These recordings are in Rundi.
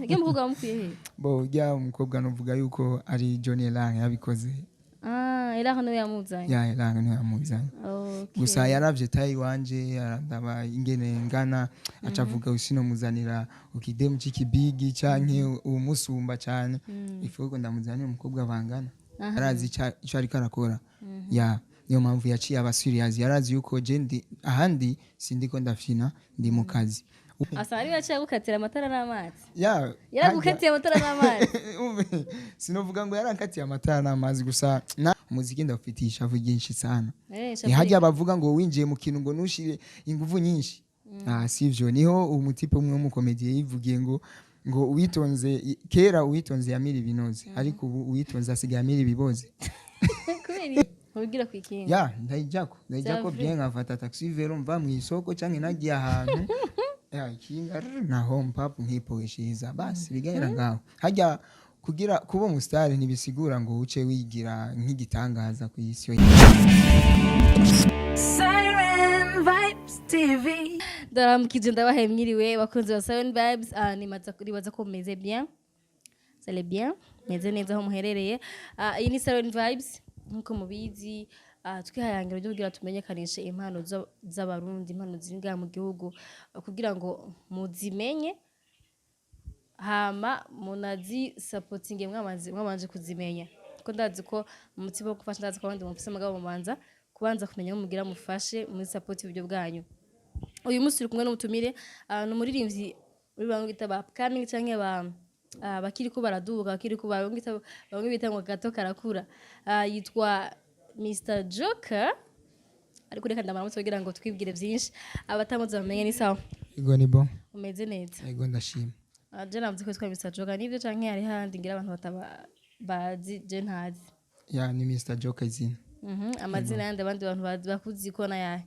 Ujya mukobwa wamukuye he? Bo, ujya umukobwa nuvuga yuko ari John Elan yabikoze. Ah, era niwe yamuzanye? Ya, Elan niwe yamuzanye. Gusa yaravye taille wanje, arandaba ingene ngana, aca avuga usinomuzanira ukidemu c'ikibigi canke umusumba cane, ifu ko ndamuzanira umukobwa bangana. Arazi ico ariko arakora. Ya, niyo mpamvu yaciye aba serious. Yarazi yuko je ndi ahandi, sindiko ndafyina, ndi mu kazi. Asa ariwe yaciye agukatira amatara n'amazi? Ya. Yaragukatiye amatara n'amazi? Umve, sinovuga ngo yarankatiye amatara n'amazi, gusa na umuziki ndawufitiye ishavu ryinshi sana. Ishavu. Ni hajya bavuga ngo winjiye mu kintu ngo nushire inguvu nyinshi. Ah, sivyo. Niho umutipe umwe w'umukomediye yivugiye ngo uwitonze kera, uwitonze yamira ibinoze, ariko ubu uwitonze asigaye amira ibiboze. Kubera iki? Ntubigira ku ikinga? Ya, ndayijako. C'est vrai. Bien, nkafata taxi vélo mva mu isoko canke nagiye ahantu ya ikinga rr, naho mpapu nkipoesheza, basi bigahera ngaho. Hajya kugira kuba umusitari ntibisigura ngo uce wigira nk'igitangaza ku isi. Siren Vibes TV. Ndaramukije, ndabahaye mwiriwe bakunzi ba Seven Vibes. Ah, nibaza ko mumeze bien, ça allez bien, meze neza aho muherereye. Ah, iyi ni Seven Vibes nkuko mubizi. Ah, twihayangira ryo kugira tumenyekanishe impano z'Abarundi, impano ziri ngaha mu gihugu, kugira ngo muzimenye, hama munazisapotinge mwamanje kuzimenya, kuko ndazi ko umutima wo gufasha, ndazi ko abandi mufise, mugabo mubanza kubanza kumenya aho mugira mufashe muri support uburyo bwanyu. Uyu munsi turi kumwe n'umutumire, ni umuririmbyi muri bamwe bita ba upcoming canke ba bakiriko baraduga, bakiriko bamwe bita ngo gato karakura. Yitwa Mr Joker, ariko reka ndamuramutse kugira ngo twibwire byinshi abatamuzi bamenye. Ni sawa? Ego, ni bon. Umeze neza? Ego, ndashima. Ah, je navuze ko yitwa Mr Joker, nibyo canke hari handi ngira abantu bataba bazi, je ntazi? Ya, ni Mr Joker izina. Amazina yandi abandi bantu bazi bakuzi ko nayahe?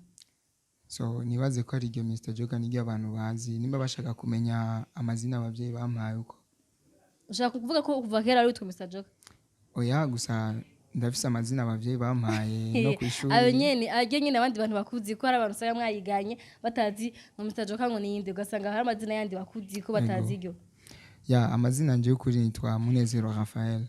So nibaze ko ari iryo Mr Joker niryo abantu bazi, nimba bashaka kumenya amazina abavyeyi bampaye uko. Ushaka kuvuga ko kuva kera wari witwa Mr Joker? Oya, gusa ndafise amazina abavyeyi bampaye no kw'ishuri. Ayo nyene, ayo nyene abandi bantu bakuzi ko hari abantu usanga mwayiganye batazi ngo Mr Joker ngo niyinde, ugasanga hari amazina yandi bakuzi ko batazi iryo. Ya, amazina nje y'ukuri nitwa Munezero Raphael.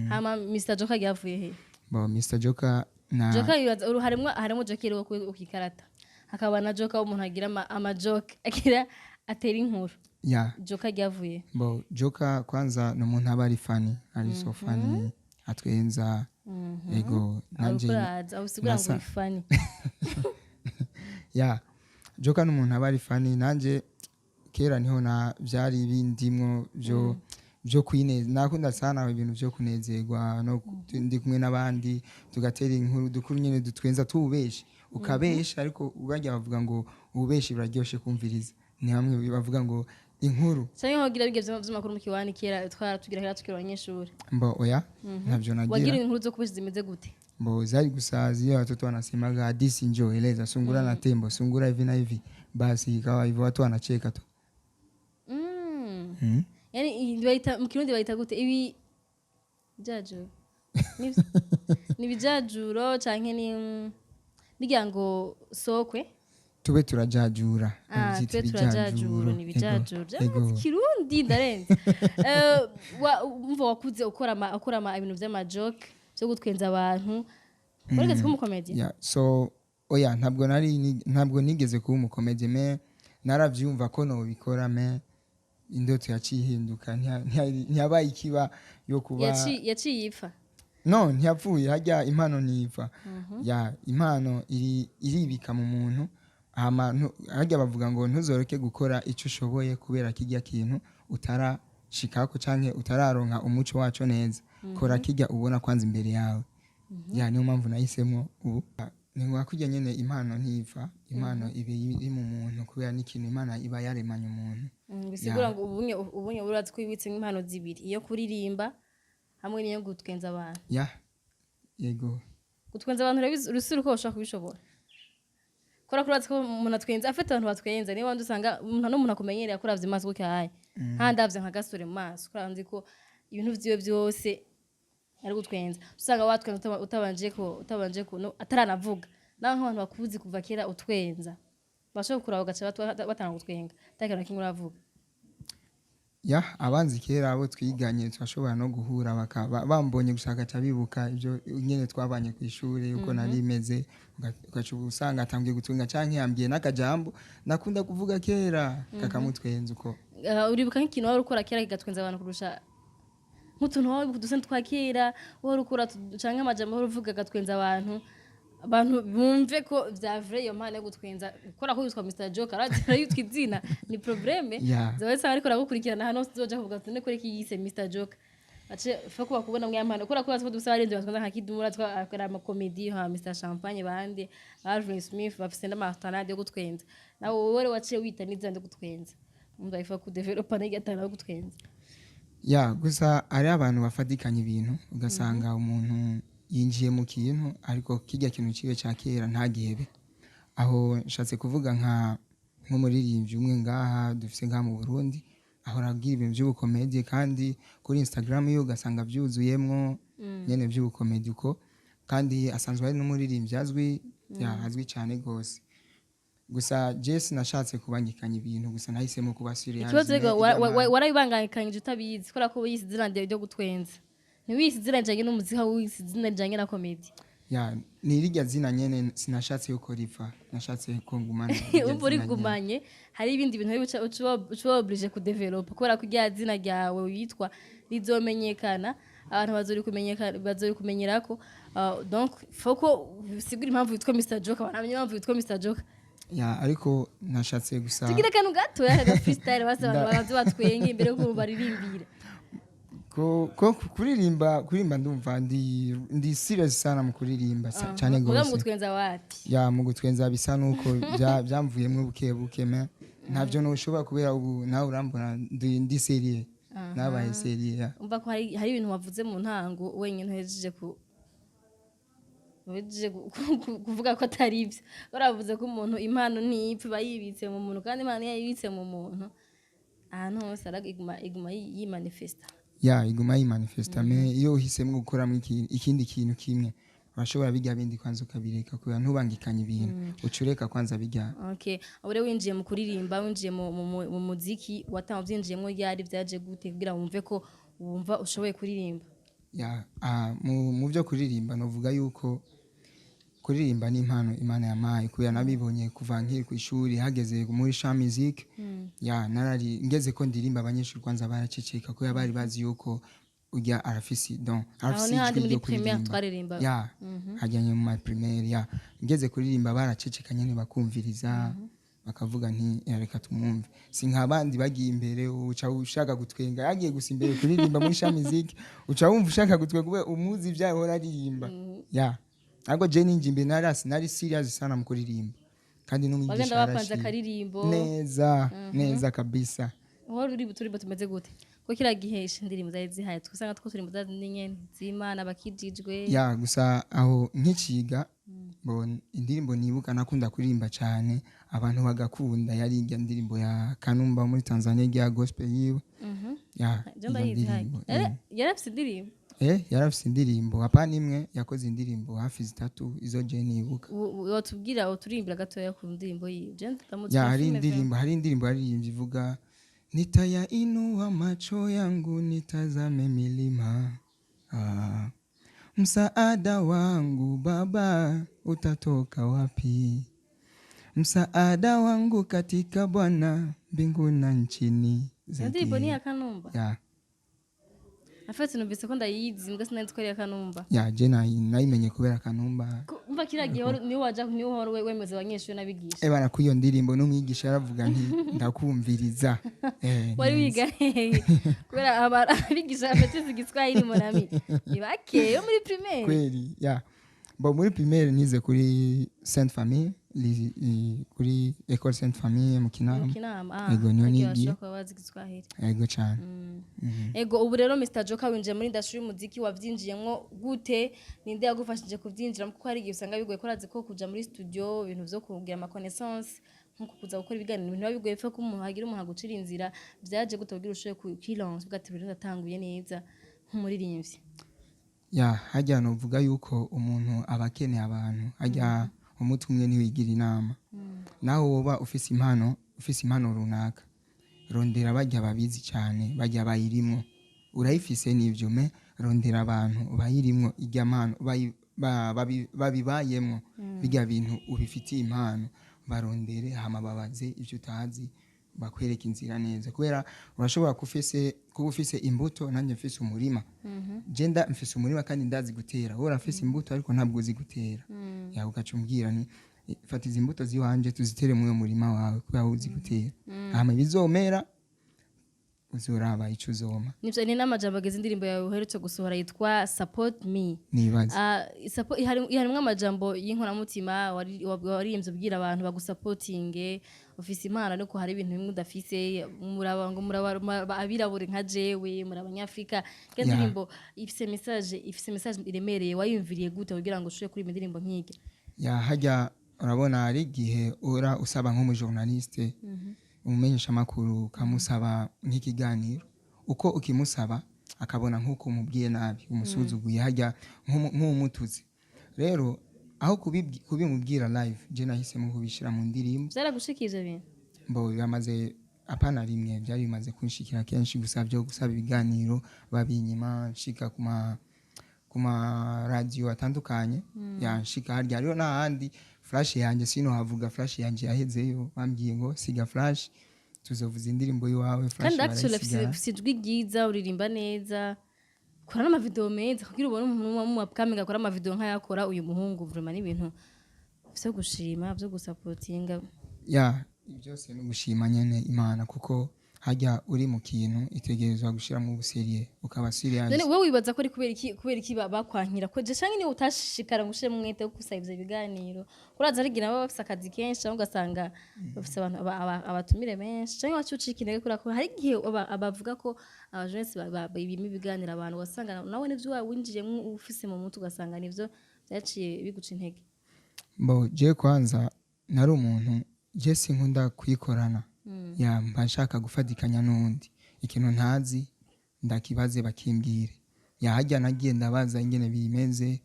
Hama Mr Joker ryavuye he? Bo, Mr Joker na Joker bibaza uru harimwo Joker wo ku ikarata, hakaba na Joker umuntu agira ama joke, agira atera inkuru. Ya. Joker ryavuye? Bo, Joker kwanza ni umuntu aba ari funny, ari so funny, atwenza. Ego, nanje uraza aho usigura ngo nasa uri funny. Ya, Joker ni umuntu aba ari funny. Nanje kera niho na byari bindimwo byo kwineza. Nakunda sana ibintu byo kunezerwa no ndi kumwe n'abandi, tugatera inkuru dukuru nyene dutwenza, tuwubeshe, ukabesha, ariko bajya bavuga ngo ububeshi buraryoshe kumviriza. Ni hamwe bavuga ngo inkuru. Canke nkogira bige vy'amakuru mu kiwani kera twara tugira kera tukiri abanyeshuri? Mbo, oya, ntavyo Wagira nagira. inkuru zo kubesha zimeze gute? Mbo, zari gusa zile watoto wanasemaga hadisi, njoo eleza sungura na tembo, sungura hivi na hivi, basi ikawa hivyo, watu wanacheka tu. Yani bayita mu Kirundi bayita gute? Ibi bijajuro, ni ibijajuro canke ni bigira ngo sokwe? Tube turajajura. Ah, bavyita tube turajajuro, ni ibijajuro. Ego. Kirundi ndarenze. Umva, wakuze ukora ibintu vy'amajoke vyo gutwenza abantu, warigeze kuba umukomedi? Yeah, so oya, ntabwo nigeze kuba umukomedi, mais naravyumva ko nobikora, mais indoto yaciye ihinduka, ntiyabaye ikiba yo kuba. Yaciye ipfa? No, ntiyapfuye. Hajya impano ntiva ya impano iri iribika mu muntu. Hama harya bavuga ngo ntuzoreke gukora icyo ushoboye kubera kijya kintu utarashikako canke utararonka umuco waco neza. Kora kijya ubona kwanza imbere yawe. Ya, niyo mpamvu nahisemo ubu ni wakujya nyene. Impano ntiva, impano iba iri mu muntu kubera n'ikintu Imana iba yaremanye umuntu. Bisigura ngo ubunye urazi ko wibitse impano zibiri, iyo kuririmba hamwe n'iyo gutwenza abantu. Ya, yego. Gutwenza abantu urabizi, urusura uko bashobora kubishobora kora ko urazi ko umuntu atwenza afite abantu batwenza, niyo wandi usanga umuntu n'umuntu akumenyereye akuravye maso gutya haye ntandavye nka Gasore mu maso, kubera nzi ko ibintu vyiwe vyose ari gutwenza, usanga watwenza utabanje ko no, ataranavuga. Naho nk'abantu bakuzi kuva kera utwenza bashobora kuraba bagaca batanga gutwenga atakintu na kimwe uravuga. Ya, abanzi kera, abo twiganye, turashobora no guhura bakaba bambonye gusa bagaca bibuka ibyo nyene twabanye ku ishuri, uko nari meze. Ugaca usanga atangiye gutunga canke yambwiye n'akajambo nakunda kuvuga kera kakamutwenza uko. Uribuka nk'ikintu wari ukora kera kigatwenza abantu kurusha, nk'utuntu wari udusene twa kera wari ukora canke amajambo wari uvuga agatwenza abantu, abantu bumve ko vya vrai iyo mpano yo gutwenza gukora ko witwa Mr Joker, arazira yitwa izina ni problème. Zawe usanga ariko aragukurikirana hano, uzoja kuvuga ati none ko yise Mr Joker, ace fa ko bakubona mwa mpano kora ko batwo dufise abarenze batwenza nka Kidumura, twakora ama comedy nka Mr Champagne, bande Alvin Smith bafise n'amatalent yo gutwenza. Nawe wowe waciye wita n'izina ryo gutwenza, umva ifa ku developa n'irya yo gutwenza. Ya, gusa hari abantu bafatikanya ibintu, ugasanga umuntu yinjiye mu kintu ariko kirya kintu ciwe ca kera ntagihebe. Aho nshatse kuvuga nka nk'umuririmbyi umwe ngaha dufise ngaha mu Burundi, ahora abwira ibintu by'ubukomedi, kandi kuri Instagram yiwe ugasanga byuzuyemwo nyene by'ubukomedi uko, kandi asanzwe ari n'umuririmbyi azwi, ya, azwi cyane gose. Gusa je sinashatse kubangikanya ibintu, gusa nahisemo kuba serious. Ikibazo rero, warabibangikanyije utabizi, kubera ko wiyise izina ryo gutwenza, ntiwiyise izina rijanye n'umuziki, ahubwo wiyise izina rijanye na comedy. Ya, ni rirya zina nyene, sinashatse yuko riva, nashatse ko ngumana rirya Umva, zina nyene. Urigumanye, hari ibindi bintu uca uba obligé kudevelopa, kubera ko rya zina ryawe witwa rizomenyekana, abantu bazorikumenyekana, bazorikumenyerako. Donc faut ko usigura impamvu witwa Mr Joker, abantu bamenye impamvu witwa Mr Joker. Ya, ariko nashatse gusa Tugire akantu gatoya kaga freestyle basi, abantu babanze batwenge imbere yuko baririmbira. Ko kuririmba ndumva ndi serious sana mu kuririmba cyane Muga mu gose. gutwenza wapi? Ya, mu gutwenza bisa nuko byamvuyemwo buke buke, mais ntabyo noshobora kubera ubu nawe urambona ndi sérieux, nabaye sérieux, ya. Umva ko hari ibintu wavuze mu ntango wenyine uhejeje kuvuga ko atari ibyo. Baravuze ko umuntu impano ntipfa, iba yibitse mu muntu, kandi impano iyo yibitse mu muntu ahantu hose iguma yimanifesta. Ya, iguma yimanifesta, mais iyo uhisemo gukoramo ikindi kintu kimwe, urashobora bijya bindi kwanza ukabireka, kubera ntubangikanye ibintu, uca ureka kwanza bijya. Okay, ubu rero winjiye mu kuririmba, winjiye mu muziki, watanga ubyinjiyemo ryari? Byaje gute kugira wumve ko wumva ushoboye kuririmba? Ya, mu byo kuririmba, novuga yuko kuririmba ni impano Imana yampaye, kubera nabibonye kuva nkiri ku ishuri. Hageze muri champ musique, ya, narari ngeze ko ndirimba, abanyeshuri kwanza baraceceka, kubera bari bazi yuko urya arafise don, Aho arafise ni handi ijwi muri ryo primaire kuririmba. Twaririmba. Ya, hajyanye mu ma primaire. Ya, ngeze kuririmba baraceceka nyene, bakumviriza, bakavuga nti: "Eh, reka tumwumve." Si nk'abandi bagiye imbere uca ushaka gutwenga. Yagiye gusa imbere kuririmba muri champ musique, uca wumva ushaka gutwenga kubera umuzi ibyo yahora aririmba. Ya, ariko je ninjye imbere nari serious sana mu kuririmba, kandi n'umwigisha Bagenda bapanze yarashimye. akaririmbo. Neza neza kabisa. Wari uri uturimbo tumeze gute? Ko kiriya gihe indirimbo zari zihaye, twasanga two turimbo za nyene z'Imana bakijijwe. Ya, gusa aho nkiciga bo, indirimbo nibuka nakunda kuririmba cyane abantu bagakunda yari irya ndirimbo ya Kanumba muri Tanzania, rya gospel yiwe. Ya, Je iyo ndayizi hayi. ndirimbo. Yarafise indirimbo? Eh, yarafise indirimbo, hapana imwe, yakoze indirimbo hafi zitatu izo je nibuka. Wotubwira, woturirimbira gatoya ku ndirimbo yiwe? Je ndamuzi. Ya, Kuri hari filime. indirimbo yaririmbye ivuga: "Nitayainua macho yangu nitazame milima, ah, msaada wangu Baba utatoka wapi? Msaada wangu katika Bwana mbingu na nchini." Iyo ndirimbo ni iya Kanumba? Ya. Afite numvise ko ndayizi, mbwa sinari nzi ko ari iya Kanumba. Ya, je nayimenye kubera Kanumba. Umva, kiriya gihe niwe waja, niwe uhora wemeza abanyeshuri n'abigisha. Ebana, kuri iyo ndirimbo n'umwigisha yaravuga nti: "Ndakumviriza." Wari neza. wiga hehe? Kubera abigisha bafite igiswahili, mon ami, ni bake yo muri primaire. Kweli, ya, bo muri primaire nize kuri Sainte Famille, kuri École Sainte Famille mu Kinama. Mu Kinama, ah. Ego, niho hagiye nigiye. bashobora kuba bazi igiswahili. Ego cyane. Ego, ubu rero Mr Joker winjiye muri industry y'umuziki, wavyinjiyemwo gute? Ninde yagufashije kuvyinjiramo? Kuko hari igihe usanga bigoye, ko urazi ko kuja muri studio, ibintu vyo kugira ama connaissance, nko kuza gukora ibiganiro, ibintu biba bigoye, ko umuntu hagira umuntu agucira inzira. Vyaje gute kugira ushobore kwilance, uvuga ati: "Rero ndatanguye neza nk'umuririmbyi"? Ya, hajya novuga yuko umuntu aba akeneye abantu. Hajya umutwe umwe ntiwigira inama. Nawe woba ufise impano runaka. Rondera bajya babizi cyane, bajya bayirimwo. Urayifise n'ivyo, mais rondera abantu bayirimwo irya mpano, babibayemwo bijya bintu ubifitiye impano. Barondere, hama babaze ivyo utazi, bakwereka inzira neza, kubera urashobora kuba ufise imbuto, nanjye mfise umurima. Je nda mfise umurima kandi ndazi gutera, wowe urafise imbuto ariko ntabwo uzi gutera. Yawe ugaca umbwira ni fata izi mbuto ziwanje tuzitere muri uwo murima wawe, kubera wowe uzi gutera, hama ibizomera uzoraba ico uzoma. Nivyo, ni n'amajambo ageze indirimbo yawe uherutse gusohora yitwa Support Me. Nibaze. Ah, harimwo amajambo y'inkoramutima waririmbye ubwira abantu bagusapotinge. Ufise impano ariko hari ibintu bimwe udafise, muraba ngo muraba abirabure nka jewe, muri abanyafrika. Iyo ndirimbo ifise message iremereye. Wayumviriye gute kugira ngo ushobore kuririmba indirimbo nk'irya? Ya, hajya urabona hari igihe ura usaba nk'umujournaliste, umumenyeshamakuru, ukamusaba nk'ikiganiro, uko ukimusaba akabona nk'uko umubwiye nabi, umusuzuguye, hajya nk'umututsi. Rero aho kubimubwira live, je nahisemo kubishyira mu ndirimbo. Vyaragushikiye ivyo bintu? Mbo bamaze, apana rimwe, byari bimaze kunshikira kenshi gusa byo gusaba ibiganiro babinyima. Nshika ku ma radio atandukanye, yanshika harya hariho n'ahandi flash yanjye, sino havuga, flash yanjye yahezeyo, bambwiye ngo siga flash, tuzovuza indirimbo y'iwawe, flash Kandi actually barayisigara. ufise ijwi ryiza, uririmba neza, ukora n'amavideo meza. Kugira ubone umuntu mu upcoming akora amavideo nk'ayakora uyu muhungu, vraiment ni ibintu vyo gushima, vyo gusapotinga. Ya, byose ni ugushima nyene Imana, kuko hajya uri mu kintu itegerezwa gushiramo ubusérieux, ukaba serious. None wowe wibaza ko ari kubera iki bakwankira ko je, canke niwe utashishikara ngo ushiremo umwete wo gusaba ivyo biganiro? Kuraza arigira baba bafise akazi kenshi, cyangwa ugasanga bafise abantu abatumire benshi, canke wacu ucika intege, kubera ko hari igihe abavuga ko abajeunesse bima ibiganiro abantu, ugasanga nawe nivyo winjiyemwo ufise mu mutwe, ugasanga nivyo vyaciye biguca intege. Mbo je kwanza nari umuntu, je sinkunda kuyikorana. Ya, mba nshaka gufatikanya n'undi. Ikintu ntazi ndakibaze bakimbwire. Ya, hajya nagiye ndabaza ingene bimeze.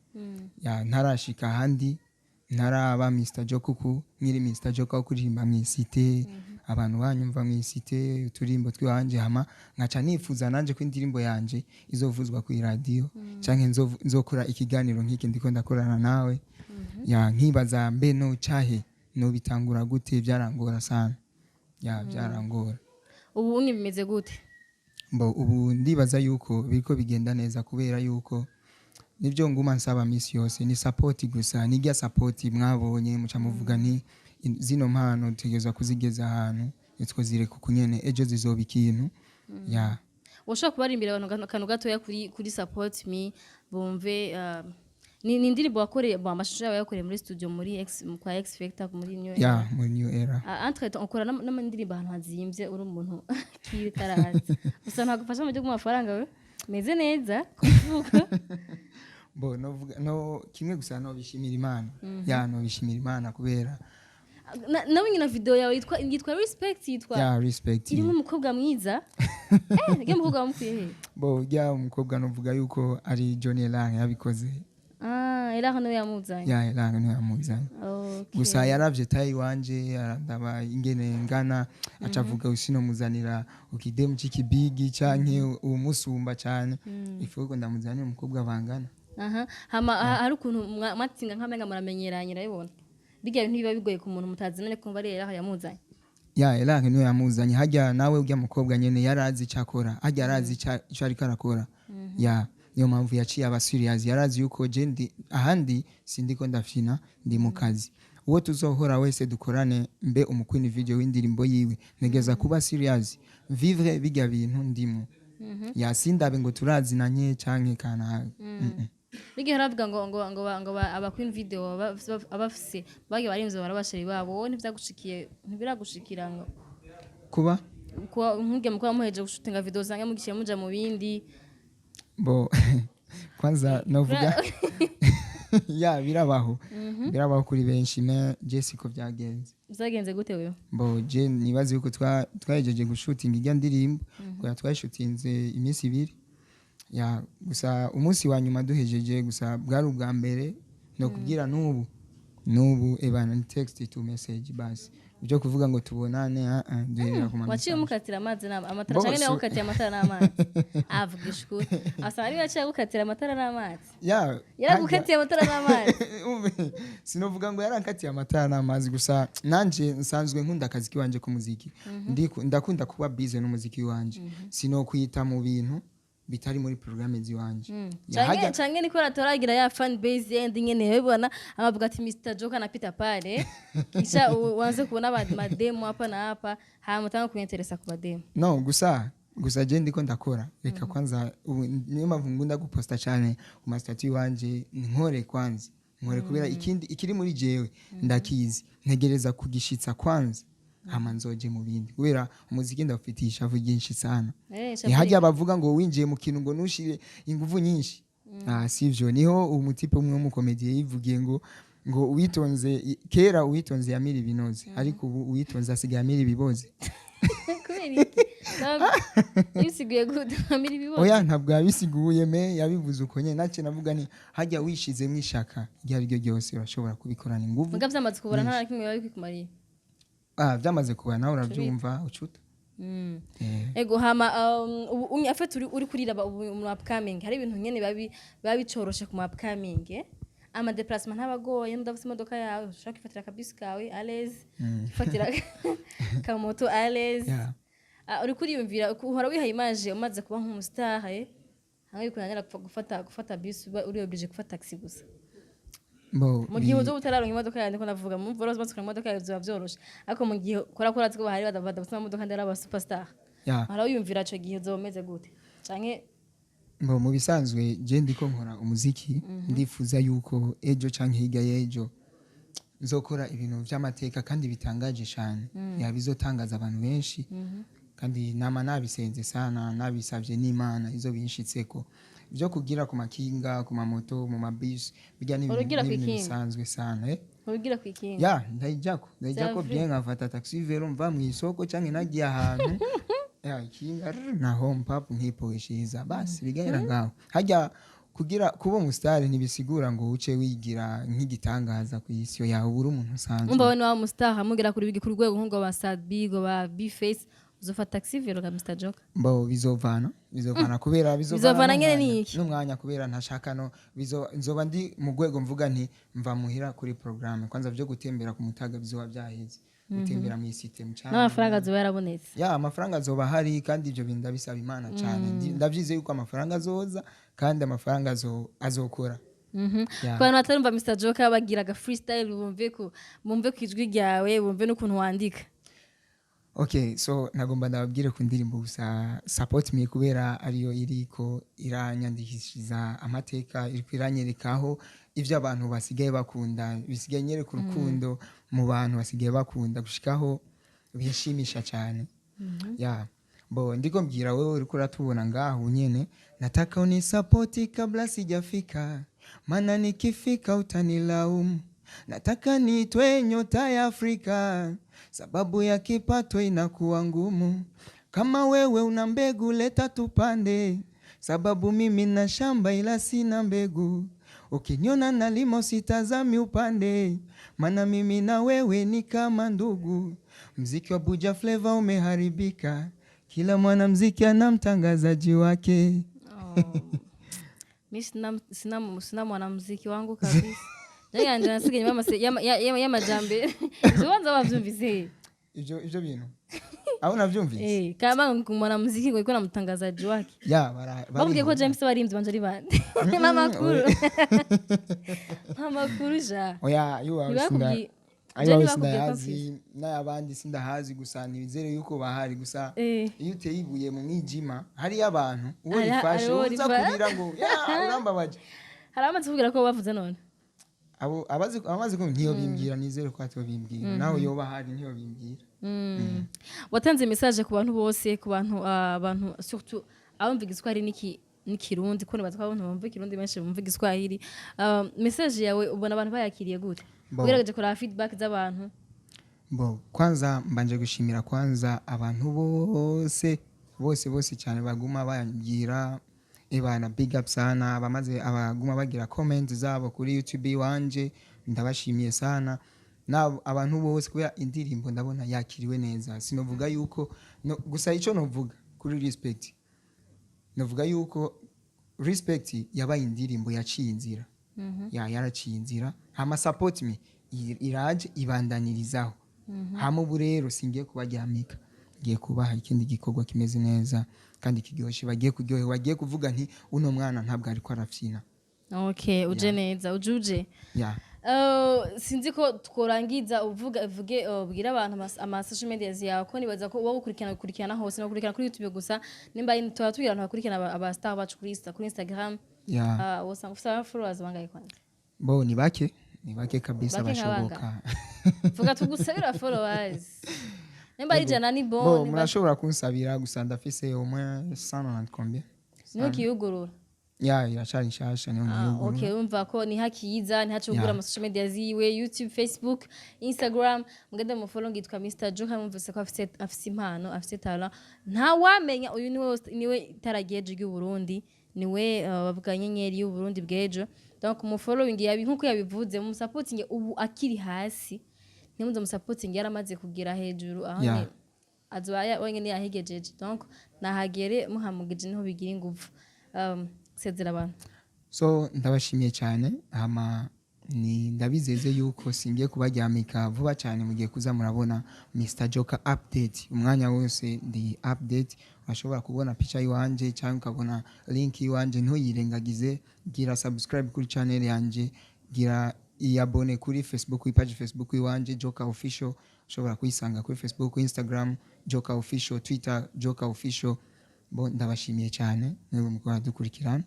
Ya, ntarashika ahandi, ntaraba Mr Joker, kuko nkiri Mr Joker wo kuririmba mw'isite, abantu banyumva mw'isite, uturimbo twiwanje, hama nkaca nifuza nanje ko indirimbo yanje izovuzwa ku iradiyo, canke nzokora ikiganiro nk'iki ndiko ndakorana nawe. Ya, nkibaza mbe no cahe nobitangura gute? Byarangora sana, ya, byarangora. Ubu unye bimeze gute? Mbo ubu ndibaza yuko biriko bigenda neza, kubera yuko nibyo nguma nsaba misi yose ni support gusa, nirya support mwabonye muca muvuga nti zino mpano dutegerezwa kuzigeza ahantu, nitwo uku nyene ejo zizoba ikintu, ya. Ushobora kubarimbira abantu akantu gatoya kuri Support Me, bumve. Ni indirimbo wakoreye, bon, amashusho yawe yakoreye muri studio muri X kwa X Factor muri New Era. Ya, muri New Era. Ah, entre temps ukora n'amandirimbo ahantu hazimvye, uri umuntu k'ibitarazi gusa ntagufasha mu byo amafaranga we meze neza kuvuga. Bo novuga no kimwe gusa, no bishimira Imana. Ya, no bishimira Imana kubera Nawe nyina video yawe yitwa Respect, yitwa Ya, Respect. Irimo umukobwa mwiza, ngiye umukobwa wamukwiye he? Bo ya, umukobwa novuga yuko ari Johnny Elang yabikoze. Ah, era hano yamuzanye? Ya, Elang niwe yamuzanye. Gusa yaravye taille wanje, arandaba ingene ngana, aca avuga usinomuzanira ukidemu c'ikibigi canke umusumba cane, ifu ko ndamuzanira umukobwa bangana. Aha, hama hari ukuntu mwatsinga nk'amenga muramenyeranye, urabibona bijya bintu biba bigoye ku muntu mutazinanye kumva ari era yamuzanye. Ya, Elang niwe yamuzanye. Hajya nawe urya mukobwa nyene yarazi ico akora, hajya arazi ico ariko arakora. Ya, niyo mpamvu yaciye aba serious. Yarazi yuko je ndi ahandi, sindiko ndafina, ndi mu kazi. Uwo tuzohora wese dukorane, mbe umukwini video w'indirimbo yiwe, ntegeza kuba serious, vivre bijya bintu ndimo. Ya, sindabe ngo turazinanye canke kana. Bigihe haravuga ngo aba queen video abafise bagiye barimvye barabashari babo, wowe ntivyagushikiye, ntibiragushikira ngo Kuba kuba nkuge mukuba muheje gushutinga video usanga mugiye muja mu bindi? Bo kwanza novuga, ya, birabaho, birabaho kuri benshi, mais je siko byagenze. Vyagenze gute wewe? Bo je nibaze yuko twahejeje gushutinga irya ndirimbo, kubera twayishutinze iminsi 2. Ya, gusa umunsi wa nyuma duhejeje, gusa bwari ubwa mbere no kubwira n'ubu N'ubu ebana ni text to message basi. Ibyo kuvuga ngo tubonane, ah ah, duherera ku ma Waciye message. umukatira amazi amatara Bo, canke niwe agukatiye amatara n'amazi? Avugisha ukuri, asa ariwe yaciye agukatira amatara n'amazi. Ya. Yaragukatiye amatara n'amazi? Umve, sinovuga ngo yarankatiye amatara n'amazi, gusa nanje nsanzwe nkunda akazi kiwanje k'umuziki. Ndakunda kuba busy n'umuziki wanje, sinokwita mu bintu bitari muri programme ziwanje. Ya, Canke canke niko ratoragira ya fan base yendi nyene yabibona, amavuga ati Mr Joker anapita pale, kisha uanze kuona mademu hapa na hapa, hama utanga kuinteresa ku mademu. No, gusa je ndiko ndakora, reka kwanza ubu niyo mpamvu ngunda guposta cyane ku ma statut wanje, nkore kwanza, nkore kubera ikindi ikiri muri jewe ndakizi, ntegereza kugishitsa kwanza, hama nzoje mu bindi, kubera umuziki ndawufitiye ishavu ryinshi sana. Ishavu. Ni hajya bavuga ngo winjiye mu kintu ngo nushire inguvu nyinshi. Ah, sivyo. Niho umutipe umwe w'umukomediye yivugiye ngo uwitonze kera, uwitonze yamira ibinoze, ariko ubu uwitonze asigaye amira ibiboze. Kubera iki? Yabisiguye gute, amira ibiboze? Oya, ntabwo yabisiguye, me yabivuze uko nyene. Nace navuga ni hajya wishizemo ishaka iryo ari ryo ryose urashobora kubikorana inguvu. Muga vyamaze kubura, nta na kimwe biba bikumariye. Ah, vyamaze kuba nawe uravyumva ucuta. Ego, hama ubu afite uri kuriraba ubu mu upcoming, hari ibintu nyene biba bicoroshe ku mu upcoming, eh? Ama déplacement ntabagoye, ndafise imodoka yawe, ushaka kwifatira akabisi kawe à l'aise, kwifatira kamoto à l'aise. Ah, uri kuriyumvira uhora wihaye image umaze kuba nk'umustar, eh? Hamwe bikunanira gufata bus, uba uri obligé gufata taxi gusa. Bo, Mu gihe uzoba utararonka imodoka yawe, ndiko ndavuga mu mvura umaze kuronka imodoka yawe bizoba vyoroshe, ariko mu gihe kora kora ko bahari badafite amamodoka, ndari aba superstar, uhora wiyumvira ico gihe uzoba umeze gute canke? Bo, mu bisanzwe je ndiko nkora umuziki, ndifuza yuko ejo canke hirya y'ejo nzokora ibintu vy'amateka kandi bitangaje cane, ya bizotangaza abantu benshi, kandi nama nabisenze sana, nabisavye n'Imana izo binshitseko. Byo kugira ku makinga, ku mamoto, mu mabisi, bijya n'ibintu Urugira n'ibintu kw'ikinga? bisanzwe sana, eh? Urugira kwikinga? Ya, ndayijako C'est vrai. bien, nkafata taxi vélo mva mu isoko canke nagiye ahantu, ya ikinga rrr, naho mpapu nkipohesheza, basi bigahera ngaho. Hajya kugira kuba umusitari ntibisigura ngo uce wigira nk'igitangaza ku isi yawe, uri umuntu usanzwe. Umva, we wa mustar amugera kuri ku rwego nk'ubwo ba Sadbi, go ba Bface, uzofata taxi vélo ga Mr Joker? Bo, bizovana kubera Bizovana nyene n'umwanya- ni iki? N'umwanya, kubera ntashaka no nzoba ndi mu rwego mvuga nti mva muhira kuri programme kwanza, byo gutembera ku mutaga bizoba byaheze, gutembera mu isite mu N'amafaranga azoba yarabonetse. Ya, amafaranga azoba ahari, kandi ibyo bintu ndabisaba Imana cyane. Ndabyizeye yuko amafaranga azoza kandi amafaranga azokora. Ya. Ku bantu batarumva Mr Joker, bagiraga freestyle, bumve ku ijwi ryawe, bumve n'ukuntu wandika. Okay, so nagomba ndababwire ku ndirimbo gusa Support Me, kubera ariyo iriko iranyandikishiza amateka, iriko iranyerekaho ivyo abantu basigaye bakunda, bisigaye nyereka urukundo mu bantu basigaye bakunda gushikaho binshimisha cyane. Ya, bo ndiko mbwira wewe uriko uratubona ngaho nyene, nataka unisapoti kabla sijafika, maana nikifika utanilaumu. Nataka nitwe nyota ya Afrika, sababu ya kipato inakuwa ngumu. Kama wewe una mbegu leta tupande, sababu mimi na shamba ila sina mbegu. Ukiniona nalima usitazami upande, maana mimi na wewe ni kama ndugu. Mziki wa Buja Flava umeharibika, kila mwanamziki ana mtangazaji wake. Oh. Mi sina mwanamuziki wangu kabisa. Jenge nasigaye inyuma y'amajambere. Ivyo banza bavyumvise? Ivyo bintu aho navyumvise. Eh, kama mwanamuziki ngo iko na mtangazaji wake. Ya, Bakubwiye ko bariho. James barimvye banje ari bande? Amakuru ja. Oya, yuwawe sinda Jenny ayiwawe bakubwiye ko sindayazi, n'ayabandi sindahazi, gusa nizere yuko bahari gusa. Iyo uteye ibuye mu mwijima hariyo abantu uwo rifashe hariho uwo uza kurira ngo ya urambabaje. Hari abamaze kubwira ko bavuze none. Abo abazi ko ntiyo bimbwira, nizere ko atobimbwira, nawe yoba ahari ntiyo bimbwira. Watanze message ku bantu bose, ku bantu abantu surtout abumva igiswahili n'ikirundi, ko nibaza ko abantu bumva ikirundi benshi bumva igiswahili. Message yawe ubona abantu bayakiriye gute? Bo. Ugerageje kuraba feedback z'abantu. Bo, kwanza mbanje gushimira kwanza abantu bose bose bose cyane baguma bambwira ebana big up sana, abamaze abaguma bagira comment zabo kuri YouTube iwanje. Ndabashimiye sana na abantu bose, kubera indirimbo ndabona yakiriwe neza. Sinovuga yuko no, gusa ico novuga kuri Respect, novuga yuko Respect yabaye indirimbo yaciye inzira, ya yaraciye inzira. Hama Support Me iraje ibandanirizaho. Hama ubu rero singiye kubaryamika, ngiye kubaha ikindi gikorwa kimeze neza kandi kiryoshye, bagiye kuryoherwa, bagiye kuvuga nti uno mwana ntabwo ariko arafyina. Okay, uje neza, ujuje. Ya. Sinzi ko tworangiza uvuga, uvuge, ubwire abantu ama social medias yawe, ko nibaza ko uba gukurikirana, gukurikirana hose no gukurikirana kuri YouTube gusa. Nimba ari tuba tubwira abantu bakurikirana aba star bacu kuri Insta, kuri Instagram. Ya. Usanga ufite aba followers bangahe kwanza? Bo ni bake, ni bake kabisa. Bake nka Bashoboka. Vuga tugusabira followers, nimba ari 100 ni bon. Bo murashobora kunsabira, gusa ndafise au moins 190 combien. Niho kiyugurura. Ya, iracari nshasha, niyo nkiyugurura. Okay, urumva ko ni hakiza ni haci kugura ama social media ziwe, YouTube, Facebook, Instagram, mugende mu follow. Yitwa Mr Joker. Mwumvise ko afise impano, afise talent, ntawamenya uyu niwe itara ry'ejo ry'u Burundi, niwe bavuga nyenyeri y'u Burundi bw'ejo. Donc mu following yabi nkuko yabivuze, mu supporting ubu akiri hasi, ntimuze mu supporting yaramaze kugira hejuru aho ni azoba wenyene yahigejeje. Donc nahagere muhamugije, niho bigira inguvu. Sezera abantu. So ndabashimiye cyane. Hama ni ndabizeze yuko singiye kubaryamika vuba cyane, mugiye kuza murabona Mr Joker update umwanya wose. Ndi update, urashobora kubona picha yiwanje cyangwa ukabona link yiwanje. Ntuyirengagize, gira subscribe kuri channel yanje, gira iyabone kuri Facebook, kuri page Facebook iwanje Joker Official. Ushobora kuyisanga kuri Facebook, Instagram Joker Official, Twitter Joker Official. Bo ndabashimiye cyane mwebwe mukora dukurikirana.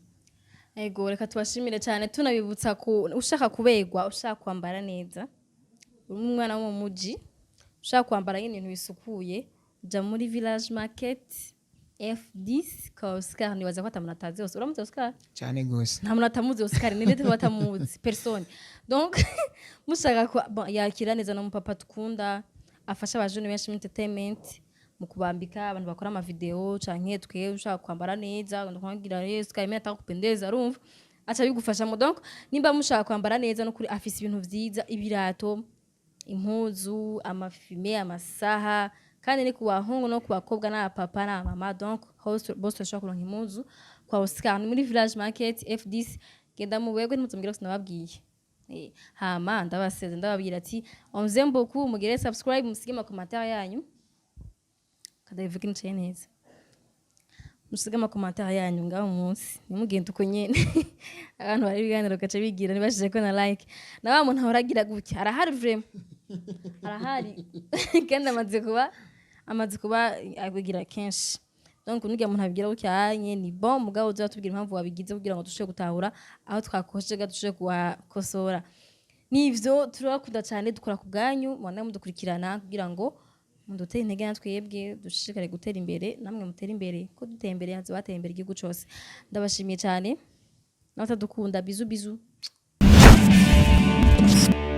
Ego, reka tubashimire cyane, tunabibutsa ku ushaka kubegwa, ushaka kwambara neza, uri umwana wo mu muji, ushaka kwambara nyine ibintu bisukuye, jya muri Village Market F10 kwa Oscar. Nibaza ko atamuntu atazi hose. Uramuzi Oscar? Cyane gose. Nta muntu atamuzi Oscar, ni ndetse batamuzi personne. Donc mushaka ko bon, yakira neza, no mupapa tukunda, afasha abajene benshi muri entertainment mu kubambika, abantu bakora ama video canke twe ushaka kwambara neza, ndakubwira Yesu kaimena atakupendeza, urumva aca bigufashamo. Donc nimba mushaka kwambara neza, no kuri afise ibintu vyiza, ibirato, impuzu, amafime, amasaha, kandi ni ku bahungu no ku bakobwa n'abapapa n'abamama. Donc hose bose bashobora kuronka impuzu kwa Oscar, ni muri Village Market F10. Genda mubegwe, ntimuzambwire ko sinababwiye. Hama ndabaseze, ndababwira ati on vous aime beaucoup, mugire subscribe, musige ama commentaire yanyu. Kadavuga nicaye neza, musige ama commentaire yanyu ngaho munsi, ntimugende uko nyene. Abantu bari ibiganiro gace bigira ntibashije ko na like, na wa muntu ahora agira gutya arahari, vraiment arahari, kandi amaze kuba abigira kenshi. Donc nurya muntu abigira gutya nye ni bon, mugabo uzatubwira impamvu wabigize kugira ngo dushobore gutahura aho twakosheje, dushobore kuhakosora. Nivyo, turabakunda cyane, dukora ku bwanyu, mubandanye mudukurikirana kugira ngo mudutere intege na twebwe dushishikare gutera imbere, namwe mutere imbere, ko duteye imbere hazoba hateye imbere igihugu cose. Ndabashimiye cyane n'abatadukunda, bisous bisous.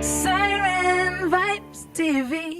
Siren Vibes TV.